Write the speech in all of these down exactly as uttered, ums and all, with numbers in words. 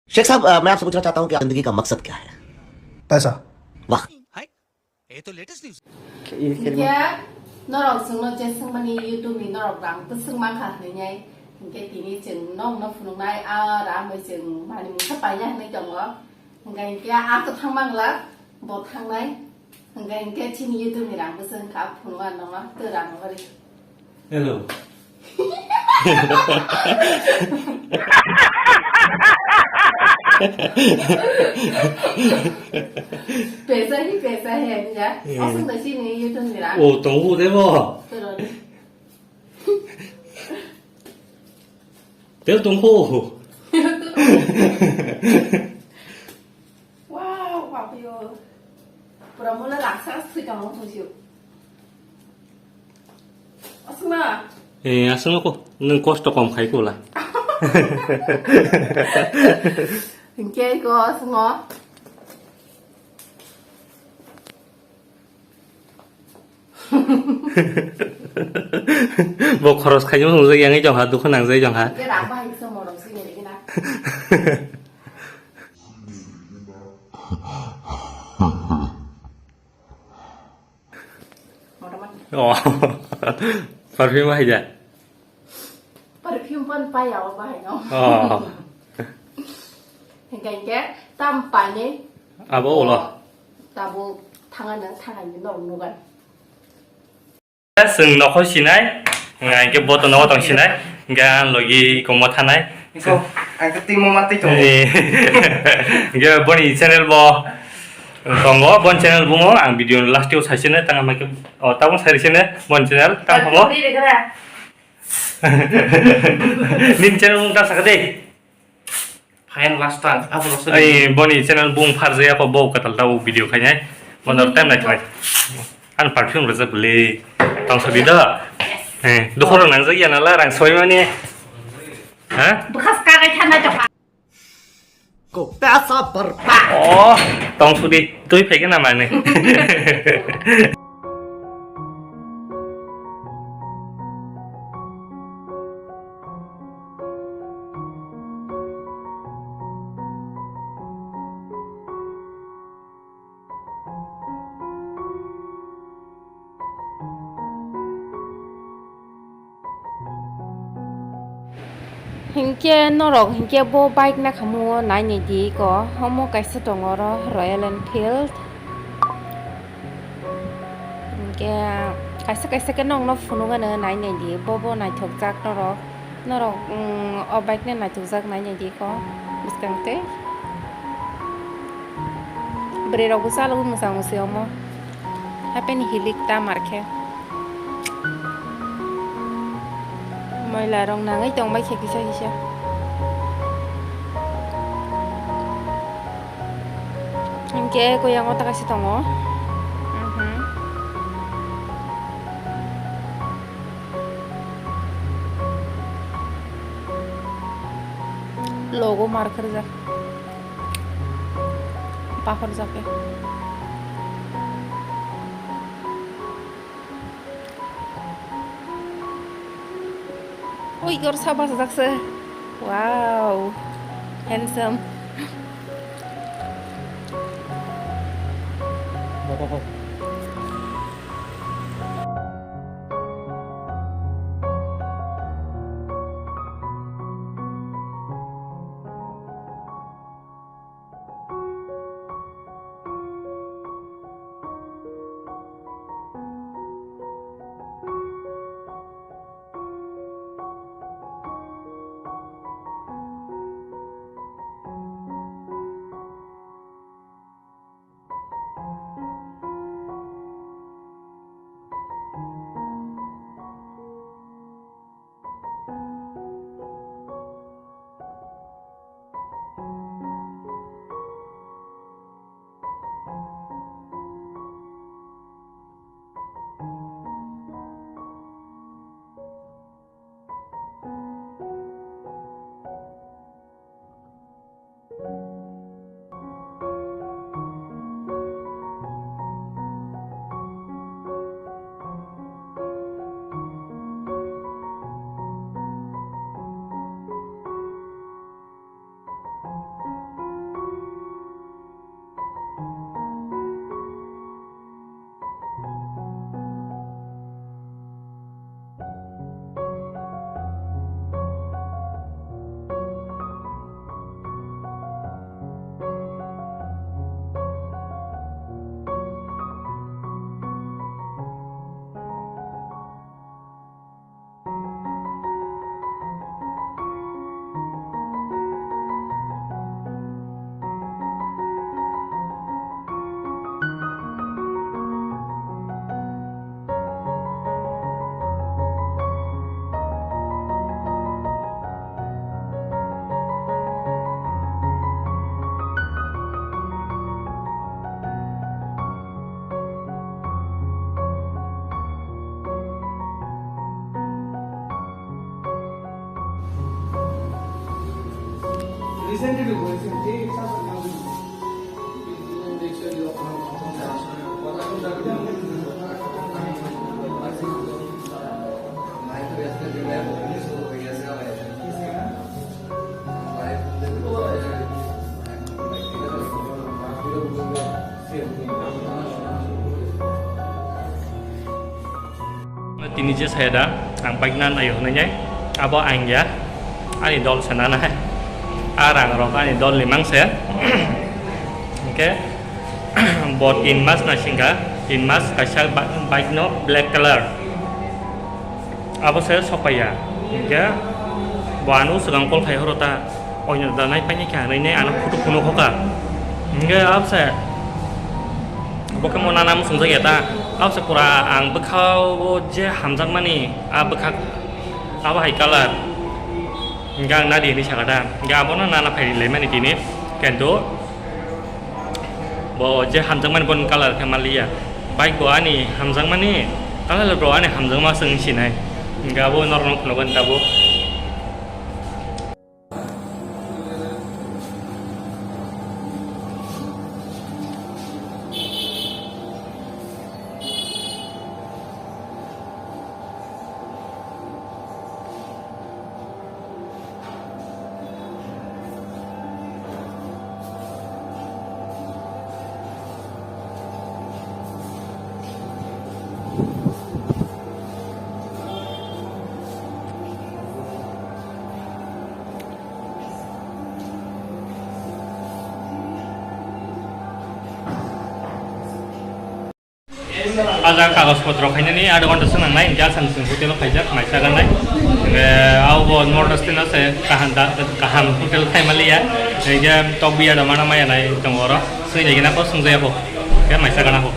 शेख साहब, अ, मैं आपसे पूछना चाहता हूँ कि जिंदगी का मकसद क्या है? पैसा। वाह। Hai, ये तो latest news. Hinkhe norok chwngno je swngmani YouTube ni norok rang bwswk mankha hwnwi nai, hinkhe tini chwng nokno phunuknai a rang bai chwng manwi mungsa paina hwnwi tongo. Hinkhe, hinkhe a kwthang mangla bo thangnai. Hinkhe, hinkhe chini YouTube ni rang bwswk wngkha phunuk a nokno tei rang bai. Hello. Pesa hi pesa he ya. Hmm. Aswk da chini YouTube ni rang. Oh, tongo de bo. Tero ni. Tel tongkho. Wow, papi o. Pura mula raksa sui tongmo sui sui. Asma. Eh, asma ko. Nung kosto kom khai ko la. Hinkhe ko asma. Bo khoros khaima wngjak yang jong ha, dukhu nangjak jong ha. Kera bahai kisa morom sini lagi na. Morom. Oh. Perfume bahai ja. Perfume pon paya o bahai no. Oh. Hinkhe, hinkhe tam paine. Abo ulo. Tabuk thanga nang thanga ni norok nugan. Chwng nokho sinai, hinkhe bo to nogo tong sinai, hinkhe ang logi iko mo thanai. Iko, ang khe twi mo ma twi tongo. Eh, hinkhe boni channel bo tongo, boni channel bumo ang video last o sai sinai, tang ma khe, o, tabuk sai sinai, boni channel, tang phamo. Nini channel mung ta sakha de. Phayan last time, abo last time. Ai, boni channel bung pharjaya ko bo katal ta bo video khainai. Bono time nai thai. An perfume rajak beli. Tong sabi da. Eh, dukhoro nang jak ya nala rang soi mani. Ha? Bukas kagai thanai to. Ko pesa berpa. Oh, tong sudi. Tui phege na mane. Hinkhe norok hinkhe bo bike nakhamungo nainai di ko, omo kaisa tongo oro Royal Enfield. Hinkhe kaisa kaisa khe nokno phunukgano nainai di, bo bo naithokjak norok, norok, mm, o bike no naithokjak nainai di ko bwskang tei bwrwi rok bo chalogwi mwchang se omo. Hapeni hilik ta mar khe. Moila rok nangwi tong bai khe kisa kisa. Hinkhe kuyang o ta kaisa tongo. Mhm. Logo mar khe rijak. Pakhor jak khe. Ui, gor sa bachajak se. Wow. Handsome. Tini je saya da, ang bike nan ayo hwnwi nai, abo ang ya, ani dol sana nai, a rang rok ani dol ni mang se, hwnkhe bo tin mas na singkha, tin mas kaisa ba-, bike no black color. Abo se sokpaiya. Hingke bo ano swkang call khai horo ta, oino da nai paini kha hinui nai ano photo phunuk hoka. Hingke abo se bo khe mo nana muchungjak ya ta. Abo se pura ang bwkha o je hamjakmani a bwkha abo hai colour. Hingke ang nadi hinui saka ta. Hingke abono nana phai rilai mani tini. Kento Bo je hamjakmani boni colour khe maliya. Bike bo ani hamjakmani, colour bo ani hamjakma chwng sinai. Hingke abo norokno phunukgani tabuk. Aja kagoj potro khainani adha ghonta swnang nai, hingke asam sing hotel o khaijak, mai chaga nai. Hingke abo bo North East no se kaham da, kaham hotel khai maliya. Hingke tok biya da mana maya nai tongo oro. Swi nai gina ko swngjaya ko. Hingke mai chaga na ko.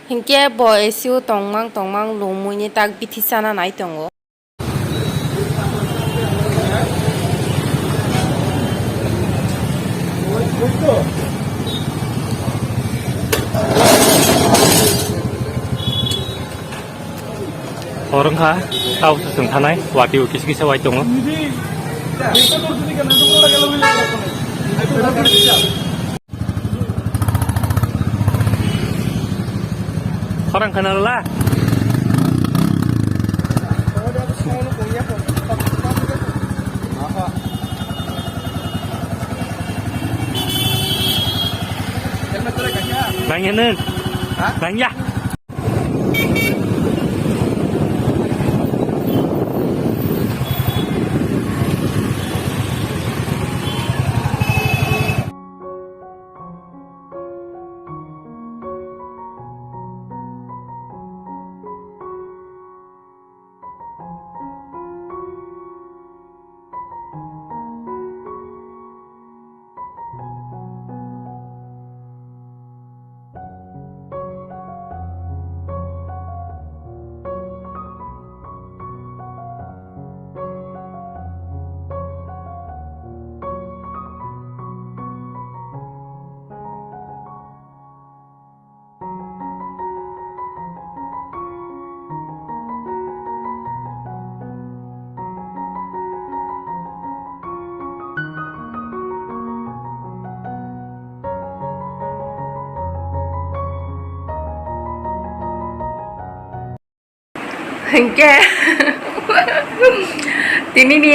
Hingke bo A C o tongmang tongmang lungmui ni tak bithi chana nai tongo. Hor wngkha, tao se chwng thanai, watwi o kisa kisa wai tongo. Khorang khana la. Nang ya nang. Nang ya. Hingke tini ni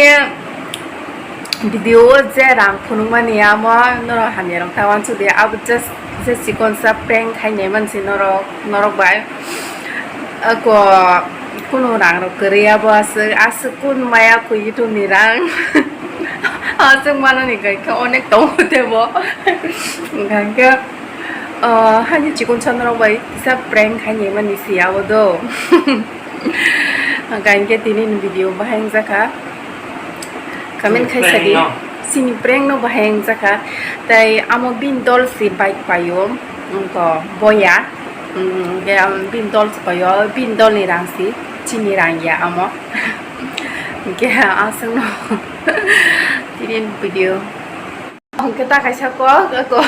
video o je rang phunukmani amo norok hamya rok ta wansuk di, abo just je chikon sa prank khainai mansi norok, norok bai ako kunu rang rok kwrwi abo aswk, aswk kun maya kwi YouTube ni rang aswk manani khe onek tongo tebo hingke. Oh, hani chikon chonrok bai kisa prank khainai mani si abo do. Hingke tini ni video bahai wngjakha. Comment khai sadi. Chini prank no bahai wngjakha. Tai amo bin dol si bike paio. Wngko boya. Hingke amo bin dol si paio. Bin dol ni rang si. Chini rang ya amo. Hingke aswk no. Tini ni video. Hwnkhe ta kaisa kok, kok.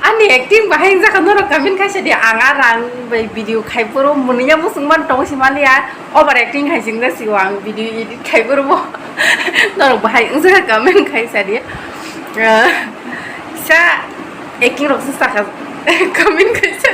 Ani acting bahai wngjakha norok comment khaisa di, ang a rang bai video khai phuru mwnwiya muchungmani tong simaliya, over acting hai singna sio ang video edit khai phuru bo. Norok bahai wngjakha comment khaisa di. Sa acting rok se sakha. Comment kaisa.